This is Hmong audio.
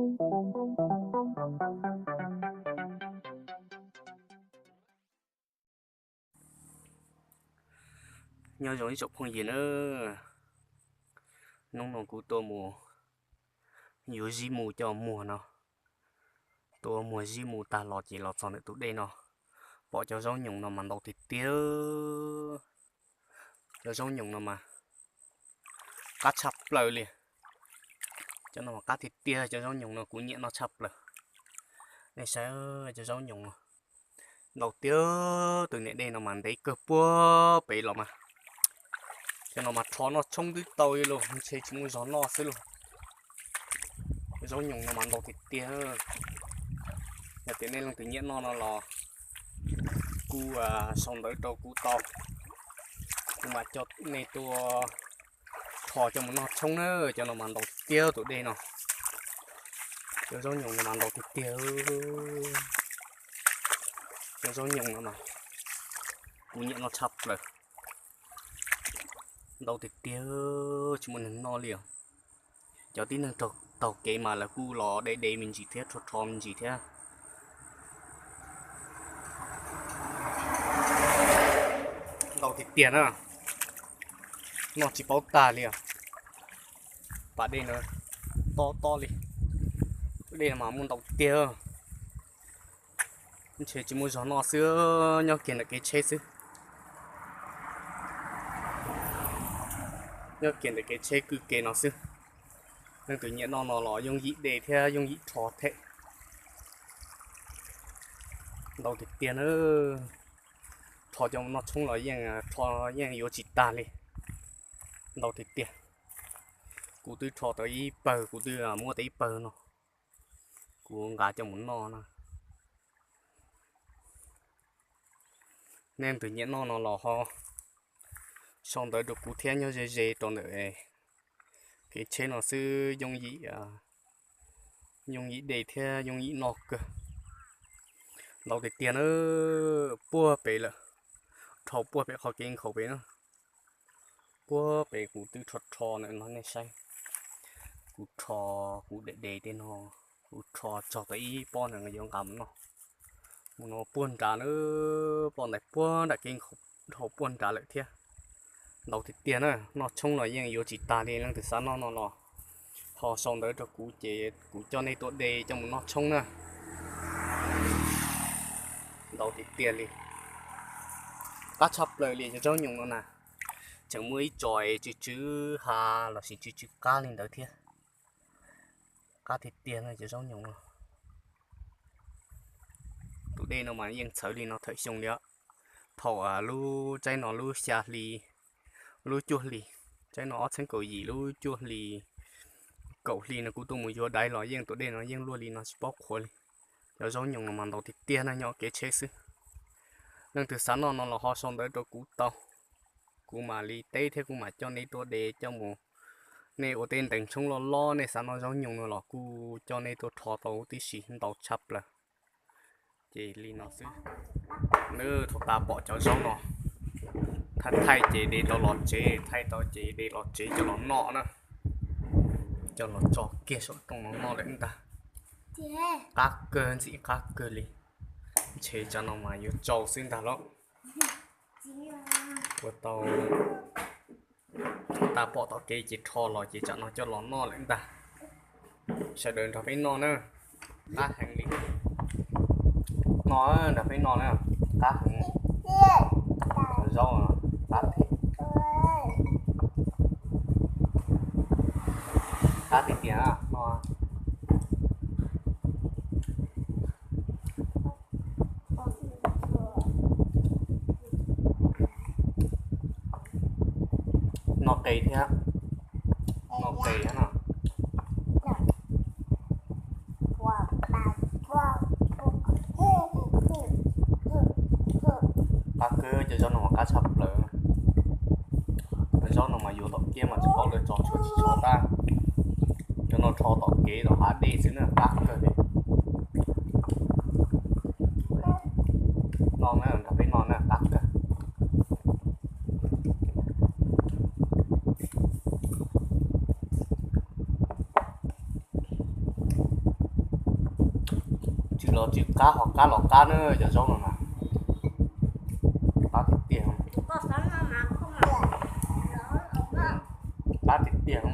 Nyob zoo ib tsoom phooj ywg na, hnub no kuv tuaj mus yuav zib mu coj muag no, tuaj muag zib mu tag los ces los txog ntawm tus dej no, pom cov zaub nyoos no mas ntau tiag tiag. Cov zaub nyoos no mas qab tshaj plaws li. Cov no mas qab tiag tiag, cov zaub nyoos no kuv nyiam noj tshaj plaws. Nej saib cov zaub nyoos no ntau tiag, tus niam dej no mas ntev kawg puag pem los mas. Cov no mas rho noj tshoob twb tau li los ntshe tsis muaj zog noj xwb lauj. Cov zaub nyoos no mas ntau tiag tiag. Yog tias nej leej twg nyiam noj no los kuj sau ntawv rau kuv tau, kuv mam coj nej tuaj rho coj mus noj tshoob na. Cov no mas ntau tiag tus dej no. Cov zaub nyoos no mas ntau tiag tiag. Cov zaub nyoos no mas kuv nyiam noj tshaj plaws. Ntau tiag tiag, tsis muaj neeg noj li os. Cov tib neeg taug kev mas lawv kuj los de de me ntsis thiab, rho rho me ntsis thiab. Ntau tiag tiag na, noj tsis paub tag li os. Pas dej no tob tob li, dej no mas muaj ntau tiag. Ntshe tsis muaj zog noj xwb, nyob kiag ntawm kev tsheb xwb. Nyob kiag ntawm kev tsheb kwj kev no xwb. Leej twg nyiam noj no los yooj yim de thiab yooj yim rho thiab. Ntau tiag tiag na. Rho coj mus noj tshoob los yeej, rho yeej yuav tsis tag li. Ntau tiag tiag. Kuv twb rho tau ib pawg, kuv twb muab tau ib pawg no, kuv nqa coj mus noj na. Nej leej twg nyiam noj no los ho sau ntawv rau kuv thiab, nyob ze ze rau ntawm kev tsheb no xwb, yooj yim, yooj yim de thiab yooj yim noj kawg. Ntau tiag tiag na, puag pem lawm, rho puag pem qhov kev nkhaus pem na. Puag pem kuv twb rho rho na no nej saib. Kuv rho, kuv de de tej no, kuv rho txog tau ib pob na yuav nqa mus noj. Mus no puag nrad na, poj ntais puag nram kev nkhaus dhau puag nrad lawm thiab. Ntau tiag tiag na, noj tshoob los yeej yuav tsis tag li, leej twg xav noj no los ho sau ntawv rau kuv ces kuv coj nej tuaj de coj mus noj tshoob na. Ntau tiag tiag li. Qab tshaj plaws li cov zaub nyoos no na. Tseem muaj ib tsob tsw tsw ha lossis tsw tsw qab li ntawd thiab. Qab tiag tiag no cov zaub nyoos no. Tus dej no mas yeej txhawv li no thawm xyoo li. Thaum lub tsaib no lub xya hli, lub cuaj hli, tsaib no ob txhiab kaum yim lub cuaj hli, kaum hli no kuv tuaj mus yuav daiv los yeej tus dej no yeej luaj li no tsis paub qhuav li. Cov zaub nyoos no mas ntau tiag tiag na, nyob kev tsheb xwb. Leej twg xav noj no los ho sau ntawv rau kuv tau, kuv mam li teb thiab kuv mam coj nej tuaj de coj mus. Nej ua tej ntees tshoob loj loj, nej xav noj zaub nyoos no los kuj coj nej tuaj rho tau tib si, ntau tshaj plaws. Ces li no xwb. Nws thaum tas pom cov zaub no, thaij thaij ces de tau los tsev, thaij tau ces de los tsev coj los noj na. Coj los tso kiag saum rooj no noj lawm ntag. Qab kawg, ntxim qab kawg li. Ntshe tsam no mas yuav tsau xwb ntag lauj. Ua tau, tas pom tom kev ces rho los ces tsam no coj los noj lawm ntag. Sawv daws nrog peb noj na, qab heev li. No, nrog peb noj na, qab heev. Zaub qab thiab, qab tiag tiag no. Noj qe thiab, noj qe thiab no. Qab kawg, cov zaub no mas qab tshaj plaws. Cov zaub no mas yuav tom kiab mas tsis paub lawv tso tshuaj tsis tso tag. Cov no rho tom kev tom hav dej xwb na, qab kawg li. Noj na, nrog peb noj na, qab kawg. Los tsis qab ho qab los qab na, cov zaub no mas qab tiag tiag, qab tiag tiag.